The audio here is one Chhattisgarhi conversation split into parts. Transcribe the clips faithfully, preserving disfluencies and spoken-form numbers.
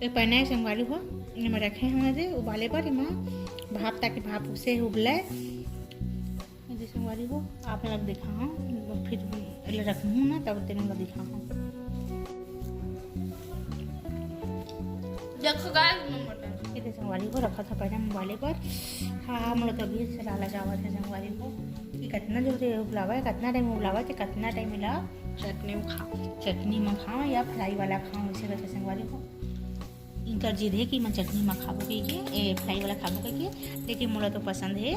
पैना हे संगवारी हो, एमा रखे हन जे उबाले बर, एमा भाप, ताकि भाप उसे उबले। ये संगवारी हो, आप लोग दिखाओ, फिर एला रखूँ ना, तब तेन ला दिखाओ। देखो गाइस, नंबर ये दे संगवारी हो, रखा था पैना उबाले बर। हाँ, मोला तो अभी से लालच आवत हे संगवारी हो कि कतना जोर से उबलावा है, कतना टाइम उबलावा है, कतना टाइम मिला चटनी में खाओ, चटनी में खाओ या फ्राई वाला खाओ, इसे करके संगवारी हो। इनकर जिद हे कि मैं चटनी में खाबो कहिके, ए, फ्राई वाला खाबो कहिके, लेकिन मोला तो पसंद हे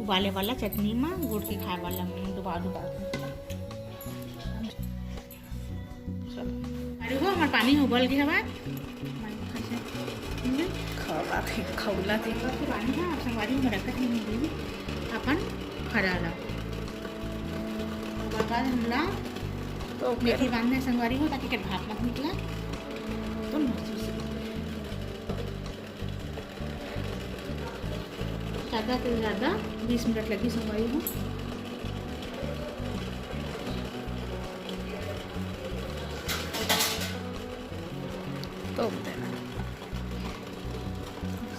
उबाले वाला चटनी में गुड़ के खाए वाला, डुबा डुबा के। अरे हो, हमार पानी उबल गया हवा। खौला थे, खौला थे। पानी ना, संगवारी में रखत नहीं होगी अपन फरा ला। ओकर बाद हमला तो मेथी बांधना संगवारी हो, ताकि के भाप मत निकला। तो मस्त से। ज़्यादा से ज़्यादा बीस मिनट लगी संगवारी हो। तो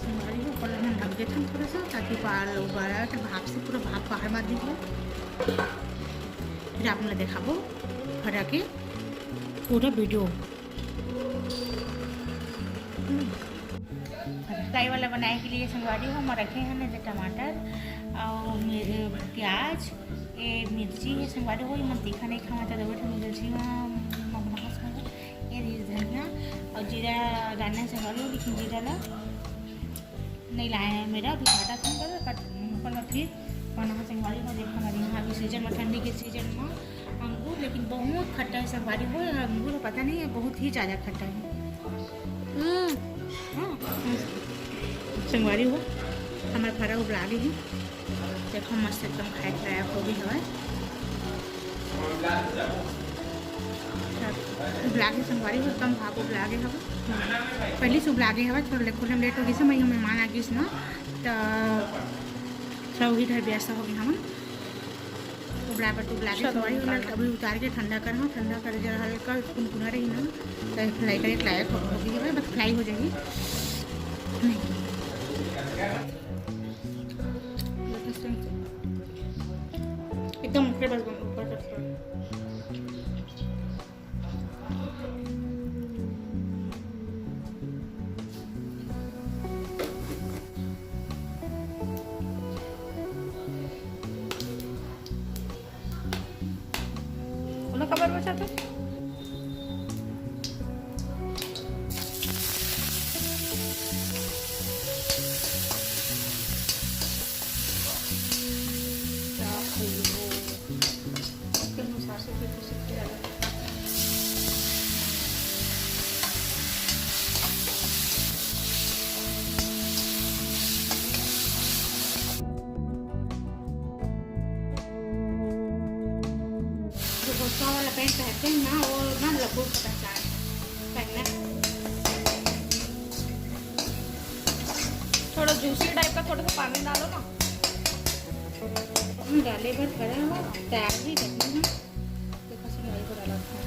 संगवारी हो, ऊपर में ढक देथन थोड़ा सा, ताकि बाल उबाला के भाप से पूरा भाप बाहर मत निकले। फिर आप लोग दिखाबो फरा के पूरा वीडियो। फ्राई वाला बनाए के लिए संगवारी हो, हम रखे हैं ना टमाटर और मि-, प्याज, ये मिर्ची है संगवारी हो, ये मन तीखा नहीं खावा, तो दो ठो मिर्ची में, में बनाओ संगवारी। ये धनिया और जीरा डालना है संगवारी हो, लेकिन जीरा ला नहीं लाए हैं मेरा, अभी काटा था पर, पर, पर मैं फिर बनाओ संगवारी हो। देखो हमारे यहाँ अभी सीजन में, ठंडी के सीजन में अंगूर, लेकिन बहुत खट्टा है संगवारी हो। अंगूर पता नहीं है, बहुत ही ज़्यादा खट्टा है। हम्म। हाँ, संगवारी हो, हमारे फरा उबला गई है। देखो मस्त एकदम खाए के लायक हो गई हवा। उबला के संगवारी हो, एकदम भाप उबला गए हवा। पहले से उबला गए हवा, थोड़ा ले-, थोड़ा लेट हो गई से, मैं मेहमान आ गई ना, तो थोड़ा वही घर व्यस्त हो गए हम। उबला पर तो उबला के चलो, संगवारी हो, निकाल। अभी उतार के ठंडा कर, हाँ, ठंडा कर जरा हल्का कुनकुना रही ना, तो फ्राई करे के लायक हो, हो गई है, बस फ्राई हो जाएगी। नहीं। एकदम ऊपर बस बन, ऊपर तक। ओला काबर बचात हस? क्या खाइए वो? उसके अनुसार से फिर उसे किया जाता है। जो भुसवा वाला पैंट पहनते हैं ना, वो ना लबों से पहनता है, पहनना। थोड़ा जूसी टाइप का, थोड़ा सा पानी डालो ना। हम डाले बर खड़ा हुआ, तैयार ही करना है। देखो, सिलाई को डाला था।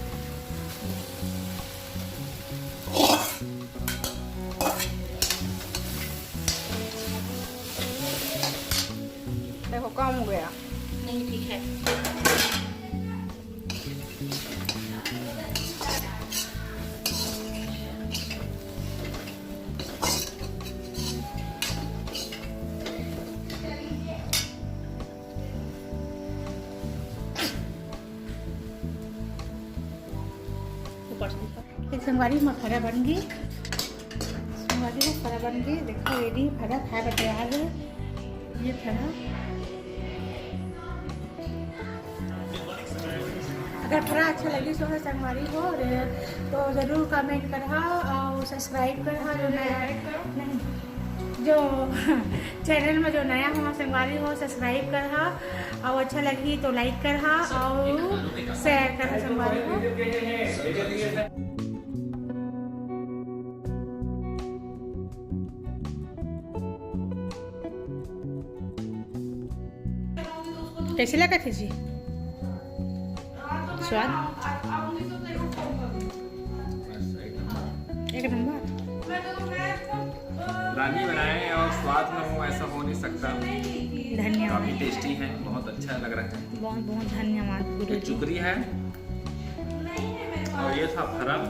देखो, कम हो गया। नहीं, ठीक है। ऊपर से देखो। ये संगवारी में फरा बन गई। संगवारी में फरा बन गई। देखो, ये भी फरा खाए बर तैयार है। ये फरा, अगर फरा अच्छा लगी सो है संगवारी हो रे, तो जरूर कमेंट करहा और सब्सक्राइब करहा। जो नया, नहीं, जो चैनल में जो नया हो संगवारी हो, सब्सक्राइब करहा और अच्छा लगी तो लाइक करहा और शेयर करहा संगवारी हो। कैसे लगा थे जी स्वाद? एक नंबर। रानी बनाए और स्वाद ना हो, ऐसा हो नहीं सकता। धन्यवाद। काफ़ी टेस्टी है, बहुत अच्छा लग रहा है। बहुत बहुत धन्यवाद गुरु ये जी। चुकरी है और ये था फरम।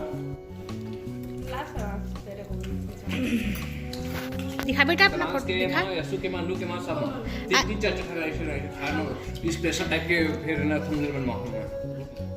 दिखा बेटा अपना फ्रांस फोटो के दिखा। माँ, यसु के माँ, लू के माँ, सब माँ। तीन तीन चार चार खाना ऐसे नहीं खाना, स्पेशल टाइप के फिर ना थंबनेल बनवाऊंगा।